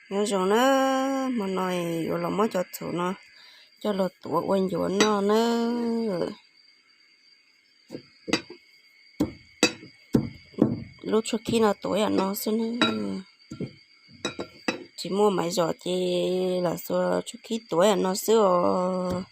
Nyob zoo na, hmo no yuav los muab cov txhuv no coj los tuav ua ncuav noj na. Lub tshuaj khib no tuav yam no xwb na. Tsis muaj maiv zom ces lam xuas tshuaj khib tuav yam no xwb os.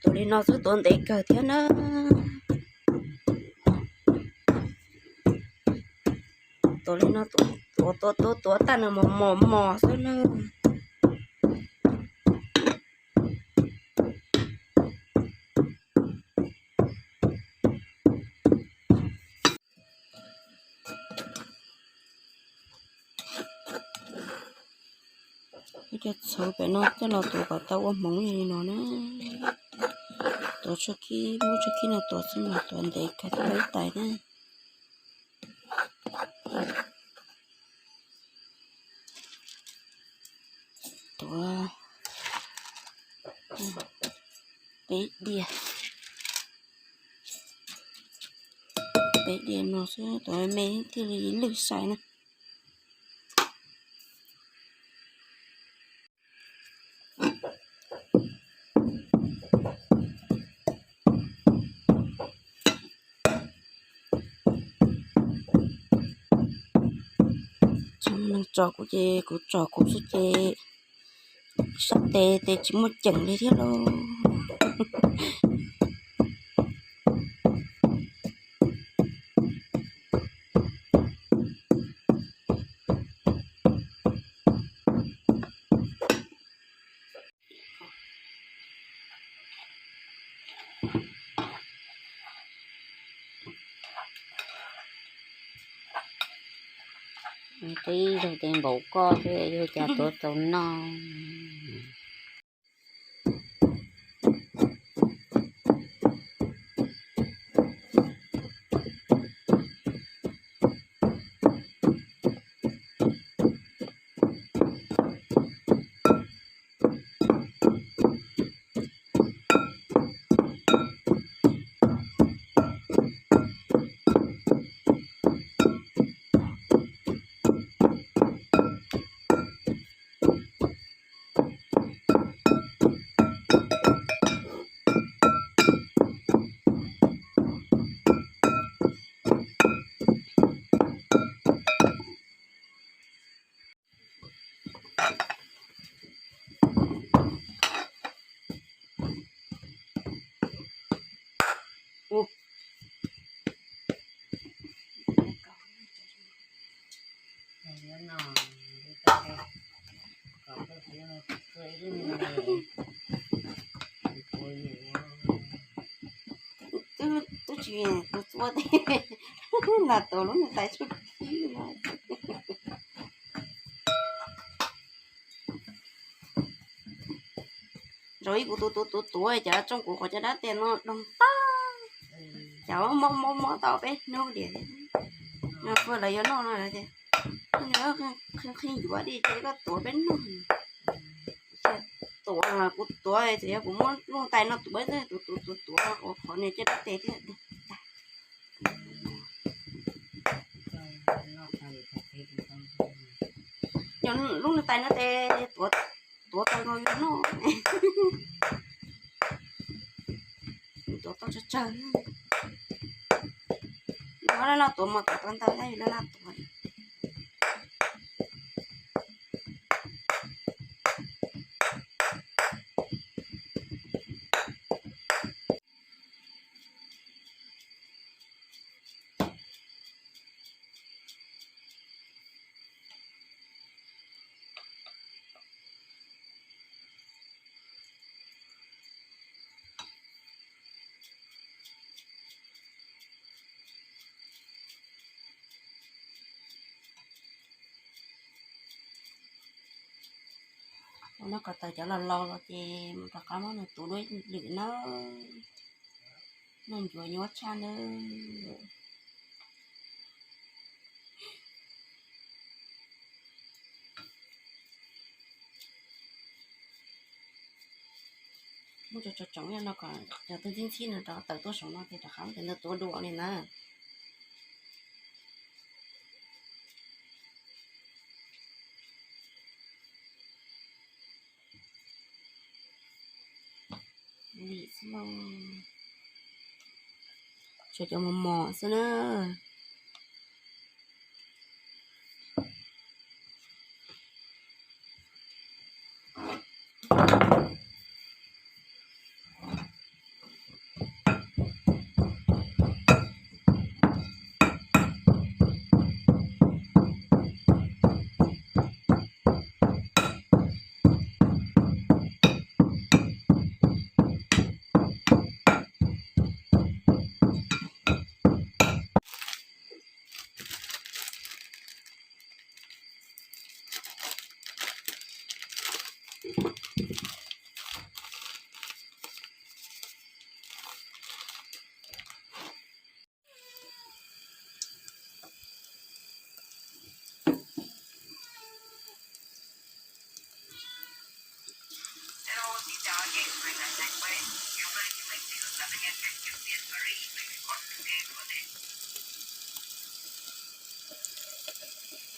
Tuav li no xwb tuav ntev kawg thiab na. Tuav li no, tuav tuav tuav tuav tag nws mos mos mos xwb na. Muab cov txhuv pem no coj los tuav kom tau ua hmoov li no na. Tuav tshuaj khib, muab tshuaj khib no tuav xwb mas tuav ntev kawg thiab ib tais na. Tuav peb diav, peb diav no xwb, tuav me thiaj li lwj sai na. Tso kuv ces kuv tso kuv xwb ces sab tes tes tsis muaj ceem li thiab lauj. Qib zog tes npaum koj xwb yog cas tuav tau noj. Twb tsis tus txua tes, nag tuav lub niag tais tshuaj khib no. Zaum ib kuv tuav tuav tuav tuav cov tsoo kuv qhov cov dab tes no doog tag, cov mob mob mob tau peb hnub diam. Pua lawv yuav noj no ces qhib qhib ncuav di ces koj tuav peb noj. Tuav kuv tuav txawm yog kuv muab lub tais no tuav xwb, tuav tuav tuav tuav ua qhov niag caj dab tes thiab. Yog lub niag tais no ces tuav, tuav tau no yuav noj. Tuav tau tsawg tsawg. Yus laj laj tuav mas tuav tau ntau thiab, yus laj laj tuav. Ua no kom tawm cov los laus los ces mus rov qab muab nws tuav dua lwm nawb. Noj ncuav nyuaj tshaj nawb. Tsoom tsoom no kom cov tug ntxhib ntxhib no rov tawm tuaj saum no ces rov qab ces ntawd tuav dua li na. Lim xwb lauj. Tshuav cov mos mos xwb na.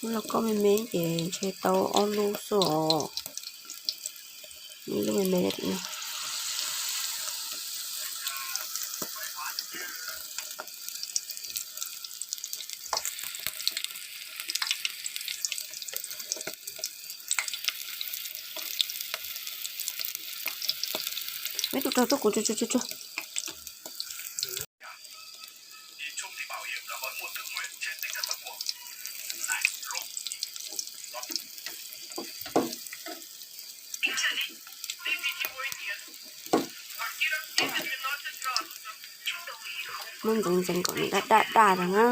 Lub lauj kaub me me ces ntshe tau ob lub xwb os. Ib lub me me tim no. Ib tug raug tuaj kuv tsuag tsuag tsuag. Muab ntxeev ntxeev kom nws daj daj daj rau na.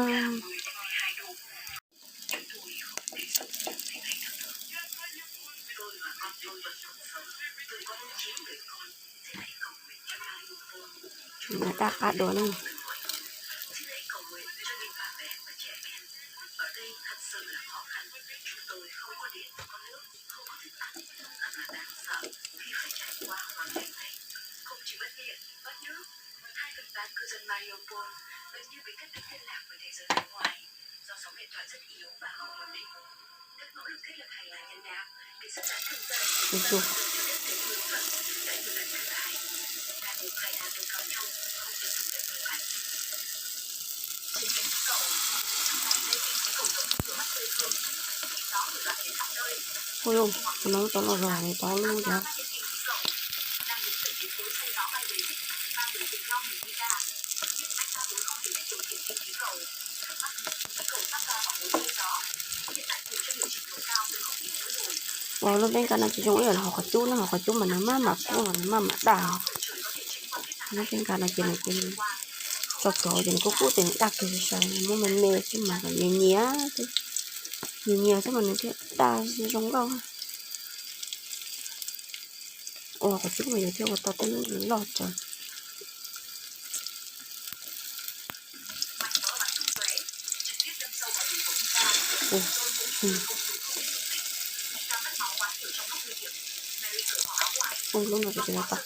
Nws daj qab dua na. Ui, tus no tau los zog li tau lub thiab. Ua lub peb nkaus no tsis zoo ib yam li hauv qhov cub na, hauv qhov cub mas nws maj mam kub mas nws maj mam daj. Lub peb nkaus no ces nws tso plhuav ces nws kub kub ces nws daj kiag sai sai, nws muab me me xwb mas kom nyias nyias xwb, nyias nyias xwb mas nws thiaj daj zoo nkauj. Ua qhov cub mas yus thiaj ua tau tej lub loj tsawv. Ua lub no tsis tau tag.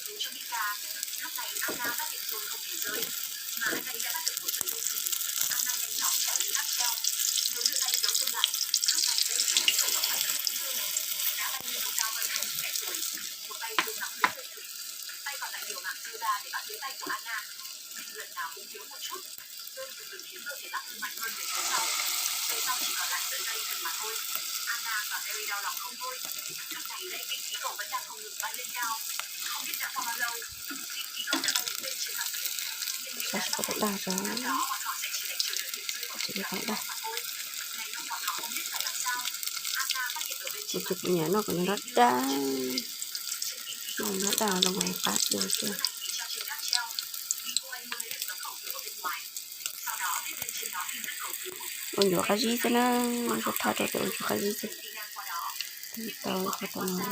Xav tsis tau dag rau, tsis tau dag. Kuv tus kuv niam noj kom nws daj daj, noj daj los qab dua xwb. Ua ncuav qab zib xwb na, ua ncuav qab zib xwb. Tau qhov tau no.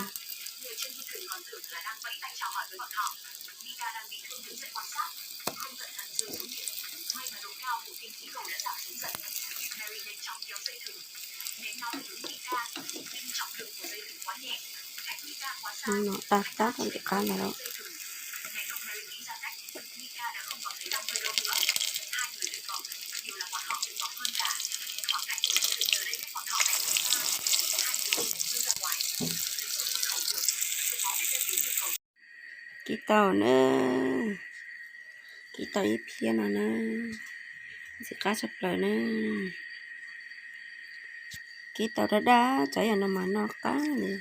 Hnub no daj qab tau ntim qab ntag lauj. Kib tau na, kib tau ib phiab no na, ntxim qab tshaj plaws na. Kib tau dab dab, cov yam no mas noj qab li.